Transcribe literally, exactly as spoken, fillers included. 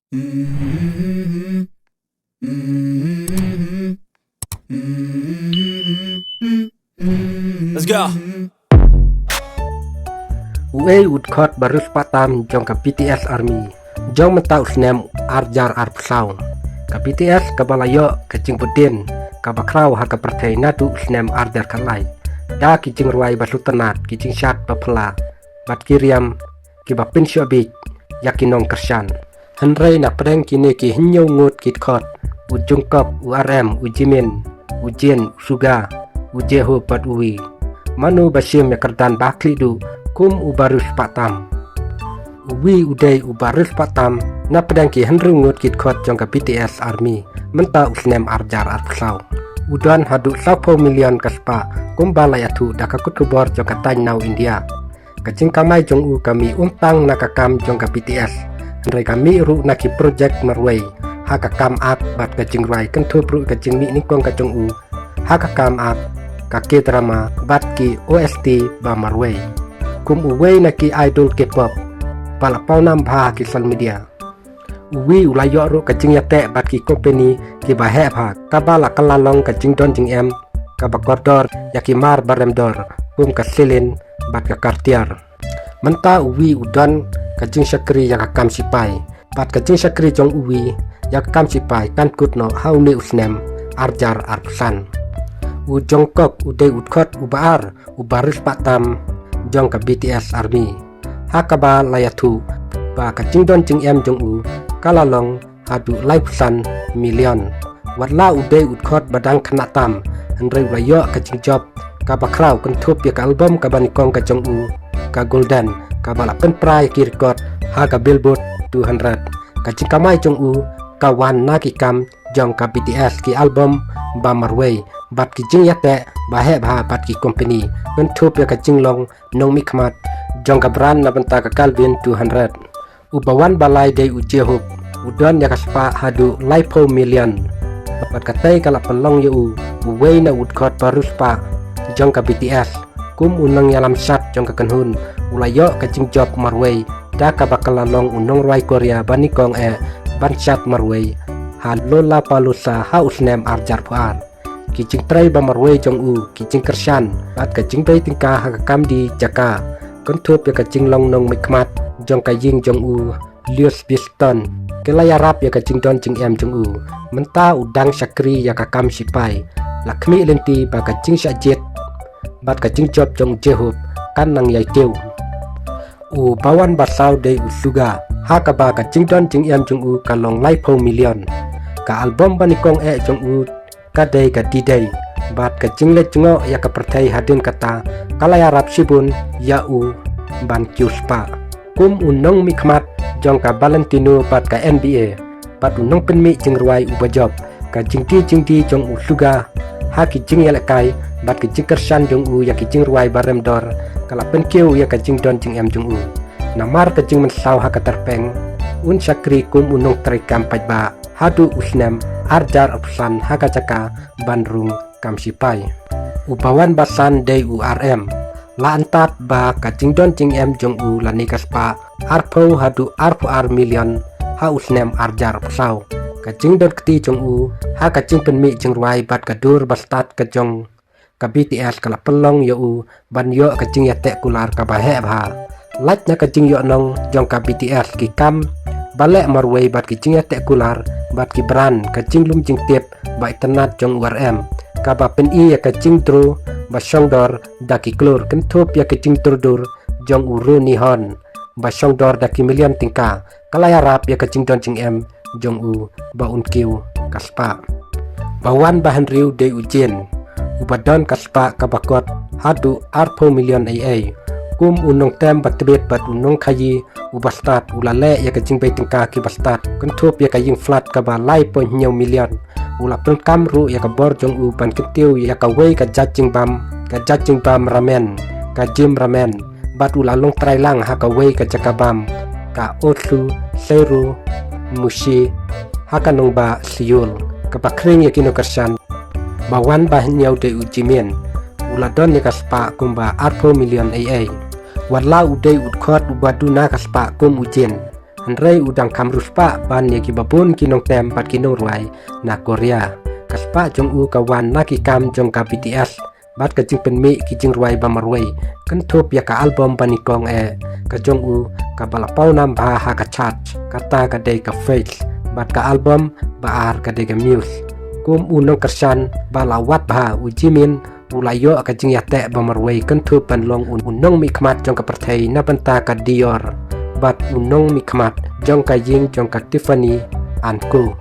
Let's go. Uei u dkhot ba riewspah tam jong ka B T S Army jong mynta u snem ar hajar arphew saw? Ka B T S kaba la ïoh ka jingbud dien kaba khraw ha ka pyrthei naduh u snem ar hajar khatlai da ki jingrwai ba sngewtynnat, ki jingshad ba phylla bad ki riam kiba pynshoh bieit ïa ki nongkyrshan. Hynrei na pdeng kine ki hynñiew ngut ki dkhot, u Jungkook, u R M, u Jimin, u Jin, u Suga, u J-Hope bad u V, mano ba shim ïa ka kyrdan ba khlieh duh kum u ba riewspah tam? U V u dei u ba riewspah tam na pdeng ki hynriew ngut ki dkhot jong ka B T S Army mynta u snem ar hajar arphew saw. U don haduh sawphew million ka spah kumba la ïathuh da ka kot khubor jong ka Times Now India. Ka jingkamai jong u ka mih ym tang na ka kam jong ka B T S, hynrei ka mih ruh na ki project marwei ha ka kam act bad ka jingrwai, kynthup ruh ka jingmih nyngkong ka jong u ha ka kam act, ka K-drama bad ki O S T ba marwei. Kum uwei na ki idol K-pop ba la pawnam bha ha ki social media, u V u la ïoh ruh ka jingïateh bad ki company kiba heh bha, kaba la kylla long ka jingdon jingem kaba kordor ïa ki mar ba rem dor kum ka Celine bad ka Cartier. Mynta u V u don ka jingshakri ïa ka kam sipai, bad ka jingshakri jong u V ïa ka kam sipai kan kut noh ha une u snem ar hajar arphew san. U Jungkook u dei u dkhot uba ar u ba riewspah tam jong ka B T S Army, ha kaba la ïathuh ba ka jingdon jingem jong u ka la long haduh laiphew san million. Wat la u dei u dkhot ba dang khynnah tam, hynrei u la ïoh ka jingjop kaba khraw, kynthup ïa ka album kaba nyngkong ka jong u, ka Golden, kaba la pynpra ïa ki record ha ka Billboard two hundred. Ka jingkamai jong u ka wan na ki kam jong ka B T S, ki album ba marwei bad ki jingïateh ba heh bha bad ki company, kynthup ïa ka jinglong nongmihkhmat jong ka brand na bynta ka Calvin two hundred. U ba wan ba lai dei u J-Hope, u don ïa ka spah haduh laiphew million. Bad katei ka la pynlong ïa u uwei na u dkhot ba riewspah jong ka B T S. Kum u nongïalam shad jong ka kynhun, u la ïoh ka jingjop marwei da kaba kylla long u nongrwai Korea ba nyngkong eh ban shad marwei ha Lollapalooza ha u snem ar hajar arphew ar. Ki jingtrei ba marwei jong u, ki jingkyrshan bad ka jingbei tyngka ha ka kam die jaka, kynthup ïa ka jinglong nongmihkhmat jong ka ïing jong u, Louis Vuitton, ki la ïarap ïa ka jingdon jingem jong u. Mynta u dang shakri ïa ka kam sipai, la khmih lynti ba ka jingshah jied bad ka jingjop jong u J-Hope kan nang ïai kiew. U ba wan ba saw dei u Suga, ha kaba ka jingdon jingem jong u ka long laiphew million. Ka album ba nyngkong eh jong u ka dei ka D-Day, bad ka jingleit jngoh ïa ka pyrthei hadien kata ka la ïarap shibun ïa u ban kiew spah. Kum u nongmihkhmat jong ka Valentino bad ka N B A, bad u nongpynmih jingrwai uba jop, ka jingdie jingdie jong u Suga ha ki jingïalehkai bad ki jingkyrshan jong u ïa ki jingrwai ba rem dor ka la pynkiew ïa ka jingdon jingem jong u. Namar ka jingmynsaw ha ka tyrpeng, un shakri kum u nongtrei kam paidbah haduh u snem ar hajar arphew san ha ka jaka ban rung kam sipai. U ba wan ba san dei u R M. La antad ba ka jingdon jingem jong u lane ka spah arphew haduh arphew ar million ha u snem ar hajar arphew saw. Ka jingdon kti jong u ha ka jingpynmih jingrwai bad ka dur ba stad ka jong ka B T S ka la pynlong ïa u ban ïoh ka jingïateh kular kaba heh bha. Lait na ka jingïohnong jong ka B T S, ki kam ba leh marwei bad ki jingïateh kular bad ki brand, ka jinglum jingtip ba itynnat jong u R M, kaba pyni ïa ka jingdro ba shongdor da ki klur, kynthup ïa ka jingdur dur jong u Ru Nihon ba shongdor da ki million tyngka, ka la ïarap ïa ka jingdon jingem jong u ba un kiew ka spah. Ba wan ba hynriew dei u Jin, uba don ka spah kaba kot haduh arphew million ei ei. Kum u nongtem ba tbit bad u nongkhaïi uba stad, u la leh ïa ka jingbei tyngka kiba stad, kynthup ïa ka ïing flat kaba lai point hynñiew million. U la pyndonkam ruh ïa ka bor jong u ban kyntiew ïa kawei ka jait jingbam, ka jait jingbam ramen, ka Jim Ramen, bad u la long trai lang ha kawei ka jaka bam, ka Otsu Seiru Mushi, ha ka nongbah Seoul, kaba khring ïa ki nongkyrshan. Ba wan ba hynñiew dei u Jimin, u la don ïa ka spah kumba arphew million ei ei. Wat la u dei u dkhot uba duna ka spah kum u Jin, Hynrei u dang kham riewspah ban ïa ki babun ki nongtem bad ki nongrwai na Korea. Ka spah jong u ka wan na ki kam jong ka B T S bad ka jingpynmih ki jingrwai ba marwei, kynthup ïa ka album ba nyngkong eh ka jong u, kaba la paw nam bha ha ka chart, kata ka dei ka Faith, bad ka album ba ar ka dei ka Muse. Kum u nongkyrshan ba la wad bha, u Jimin u la ïoh ka jingïateh ba marwei kynthup ban long u, u nongmihkhmat jong ka pyrthei na bynta ka Dior bad u nongmihkhmat jong ka ïing jong ka Tiffany and Co.